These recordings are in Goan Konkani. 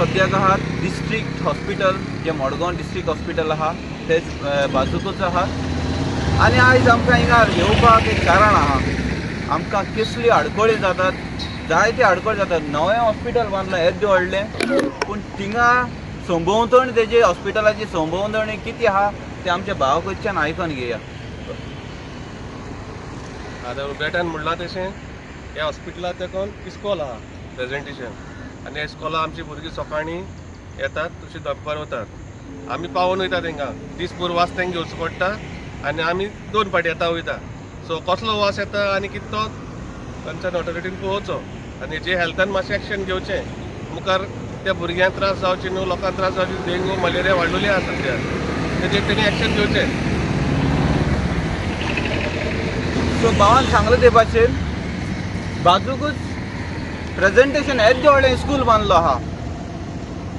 सद्याक आहात डिस्ट्रिक्ट हॉस्पिटल, जे मडगांव डिस्ट्रिक्ट हॉस्पिटल आहा तेच बाजूकूच आहा। आनी आयज आमकां हिंगा येवपाक एक कारण आहा, आमकां कसली आडखळी जातात, जायती आडखळी जातात। नवें हॉस्पिटल बांदलां येद्दें व्हडलें, पूण थिंगा संभोंवतणी तेजी हॉस्पिटलाची संभोंवतणी कितें आहा तें आमच्या भावा कडच्यान आयकून घेया। आतां बेटान म्हणलां तशें ह्या हॉस्पिटलाक तेकून इस्कॉल आहा प्रेजेंटेशन, आनी ह्या इस्कॉला आमची भुरगीं सकाळीं येतात तशी दनपार वतात, आमी पावोवन वयता तेंकां, दीसभर वास तेंकां घेवचो पडटा आनी आमी दोन फाटी येता वयता। सो कसलो वास येता आनी कितें तो कन्सर्न ऑथॉरिटीन पळोवचो आनी जे हेल्थान मातशें एक्शन घेवचें, मुखार त्या भुरग्यांक त्रास जावचे न्हू, लोकांक त्रास जावचे। डेंगू मलेरिया वाडलेली आसा सद्या, तेजेर तेणी एक्शन घेवचें। सो भावान सांगलें ते भाशेन बाजूकूच प्रेजेंटेशन येद्दें व्हडलें स्कूल बांदलो आहा।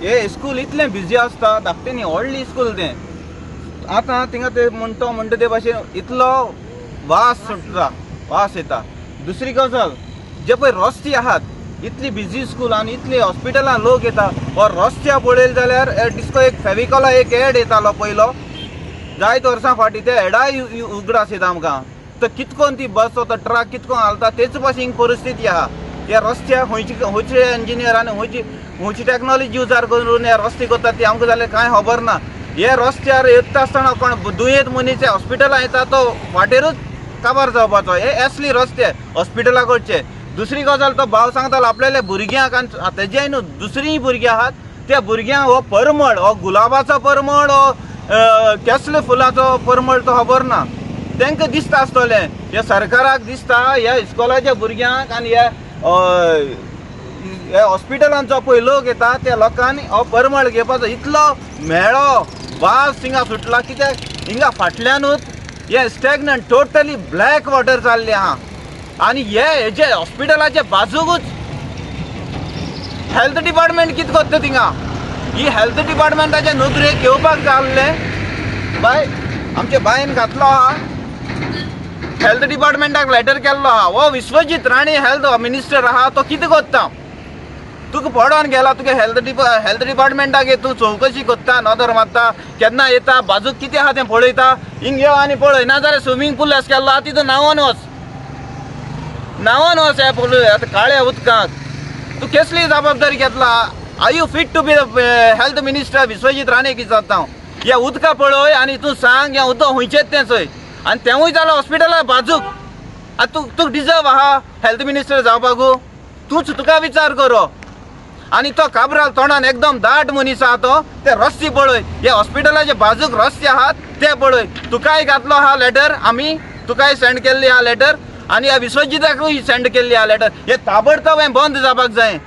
हे स्कूल इतलें बिजी आसता, धाकटें न्ही व्हडलें स्कूल तें। आतां थिंगा ते म्हणटा म्हणटा ते भाशेन इतलो वास सुटता, वास येता। दुसरी गजाल, जे पळय रस्ते आहात, इतली बिजी स्कूल आनी इतली हॉस्पिटलां लोक येता, हो रस्त्या पळयले जाल्यार डिस्को एक फेविकॉला एक एड येतालो पयलो जायत वर्सां फाटीं, ते एडाय उगडास येता आमकां। तर कितकोन ती बस तो ट्रक कितकोन हालता तेच भाशेन हिंग परिस्थिती आहा। ह्या रस्त्याक खंयची खंयचे इंजिनियर आनी खंयची खंयची टॅक्नोलॉजी युजार करून हे रस्ते करतात ती आमकां जाल्यार कांय खबर ना। हे रस्त्यार येता आसतना कोण दुयेंत मनीस हॉस्पिटलां येता तो वाटेरूच काबार जावपाचो, हे असली रस्ते हॉस्पिटला कडचे। दुसरी गजाल, तो भाव सांगतालो आपल्याले भुरग्यांक आनी तेजे न्हू दुसरीय भुरगीं आहात, त्या भुरग्यांक हो परमळ, हो गुलाबाचो परमळ, हो कसले फुलाचो परमळ तो खबर ना, तांकां दिसता आसतलें। ह्या सरकाराक दिसता ह्या इस्कॉलाच्या भुरग्यांक आनी ह्या हॉस्पिटलान जो पळय लोक येता त्या लोकांनी हो परमळ घेवपाचो इतलो म्हेळो वास हिंगा सुटला, कित्याक हिंगा फाटल्यानूच हे स्टॅग्नंट टोटली ब्लॅक वॉटर जाल्लें आहा। आनी हे हेजे हॉस्पिटलाचे बाजूकूच हेल्थ डिपार्टमेंट कितें करता थिंगा, ही हेल्थ डिपार्टमेंटाचे नदरेक येवपाक जाल्लें। बाय आमच्या बायन घातलो आहा, हेल्थ डिपार्टमेंटाक लेटर केल्लो आहा। हो विश्वजीत राणे हेल्थ मिनिस्टर आहा, तो कितें करता, तुका पडोन गेला, तुका हेल्थ डिपार्टमेंटाक तूं चवकशी करता, नदर मारता, केन्ना येता, बाजूक कितें आहा तें पळयता, हिंग यो आनी पळय, नाजाल्यार स्विमींग पूल अशें केल्लो आहा तितून न्हांवन वच, न्हांवन वच ह्या पूल आतां काळ्या उदकांत। तूं कसली जबाबदारी घेतला? Are you fit to be health minister? Vishwajit Rane विचारता हांव, ह्या उदकां पळय आनी तूं सांग ह्या उदक खंयचेंच तें चोय, आनी तेंवूय जालां हॉस्पिटला बाजूक। आतां तूं तुका डिजर्व आहा हेल्थ मिनिस्टर जावपाकू? तूंच तुका विचार करो। आनी तो काब्राल तोंडान एकदम दाट मनीस आहा तो, ते रस्ते पळय, हे हॉस्पिटलाचे बाजूक रस्ते आहात ते पळय। तुकाय घातलो आहा लेटर, आमी तुकाय सेंड केल्ली आहा लेटर, आनी ह्या विश्वजिताकूय सेंड केल्ली आहा लेटर। हे ताबडतोब हें बंद जावपाक जाय,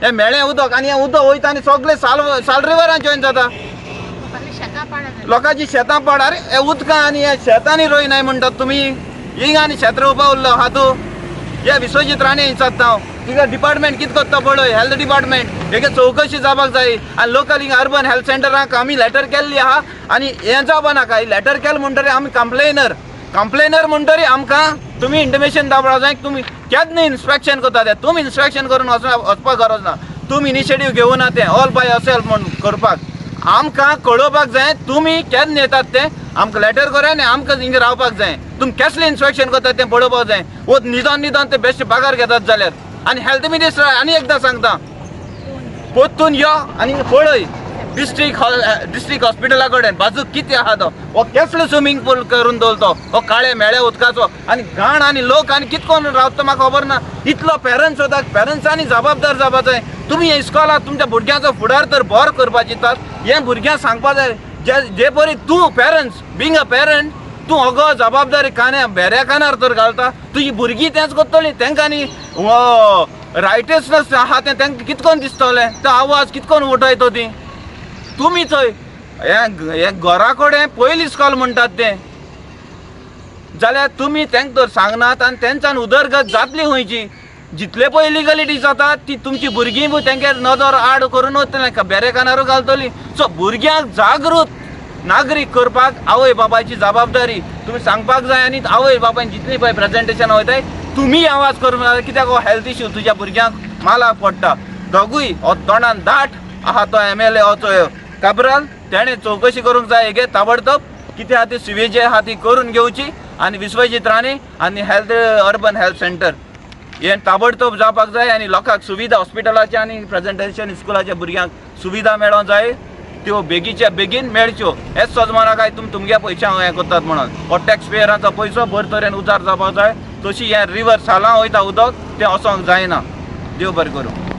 हें मेळें उदक। आनी हें उदक वयता आनी सगळे साल रिवरान जॉयन जाता, लोकांची शेतां पाड। अरे हे उदकां आनी हे शेतांनी रोयनाय म्हणटात तुमी, हिंगा आनी शेत रोवपा उरलो आहा तूं। हे विश्वजीत राणे विचारता हांव, तिका डिपार्टमेंट कितें करता पळय, हेल्थ डिपार्टमेंट हेगे चवकशी जावपाक जाय। आनी लोकल हिंगा अर्बन हेल्थ सेंटराक आमी लेटर केल्ली आहा, आनी हें जावपा नाका। लेटर केलें म्हणटरीर आमी कंप्लेनर, कंप्लेनर म्हणटरीर आमकां तुमी इंटिमेशन दावपाक जाय। तुमी केन्ना इन्स्पेक्शन करता तें, तुमी इन्स्पेक्शन करून वचपाक गरज ना, तुमी इनिशिएटीव घेवना तें ऑल बाय योरसेल्फ म्हूण करपाक। आमकां कळोवपाक जाय तुमी केन्ना येतात तें, आमकां लेटर करा आनी आमकां हिंगा रावपाक जाय। तुमी कसलें इन्स्पेक्शन करतात तें पळोवपाक जाय। वो निदान निदान ते बेश्टे पगार घेतात जाल्यार। आनी हेल्थ मिनिस्टर आनी एकदां सांगता, परतून यो आनी पळय डिस्ट्रिक्ट हॉस्पिटला कडेन बाजूक कितें आहा तो, हो कसलो स्विमींग पूल करून दवरतो, हो काळे म्हेळे उदकाचो आनी घाण, आनी लोक आनी कितें करून रावता म्हाका खबर ना। इतलो पेरंट्स वता, पेरंट्सांनी जबाबदार जावपाक जाय। तुमी हे इस्कॉलाक तुमच्या भुरग्यांचो फुडार तर बरो करपाक चिंतात, हें भुरग्यांक सांगपाक जाय। जे परी तूं पेरंट्स, बींग अ पेरंट, तूं अगो जबाबदारी कान्या बेऱ्या कानार तर घालता, तुजी भुरगीं तेंच करतलीं। तेंकां न्ही रायटसनस आहा तें तांकां कितकोन दिसतलें, तो आवाज कितकोन उठयतो ती। तुमी चोय हें घरा कडेन पयलीं इस्कॉल म्हणटात तें, जाल्यार तुमी तांकां तर सांगनात आनी तेंच्यान उदरगत जातली खंयची। जितले पळय इलिगलिटी जाता ती तुमची भुरगीं बी तेंगे नदर आड करून वतली, बेरे कानारूय घालतली। सो भुरग्यांक जागृत नागरीक करपाक आवय बापायची जबाबदारी तुमी सांगपाक जाय। आनी आवय बापायन जितली पळय प्रेजेंटेशन वयताय तुमी आवाज करूंक जाय, कित्याक हो हेल्थ इश्यू तुज्या भुरग्यांक मालाक पडटा। दोगूय हो तोंडान दाट आहा तो MLA हो काब्राल तेणें चवकशी करूंक जाय हेगे ताबडतोब कितें आहा ती सिवेज आहा ती करून घेवची आनी विश्वजीत राणे आनी हेल्थ अर्बन हेल्थ सेंटर हें ताबडतोब जावपाक जाय आनी लोकांक सुविधा हॉस्पिटलाचे आनी प्रेजेंटेशन स्कुलाच्या भुरग्यांक सुविधा मेळोंक जाय त्यो बेगीच्या बेगीन मेळच्यो. हेच सजमाना काय तुमी तुमगे पयशां हें करतात म्हणून हो टॅक्स पेयरांचो पयसो बरे तरेन उजार जावपाक जाय. तशी हें रिवर सालां वयता उदक तें वचोंक जायना. देव बरें करूं.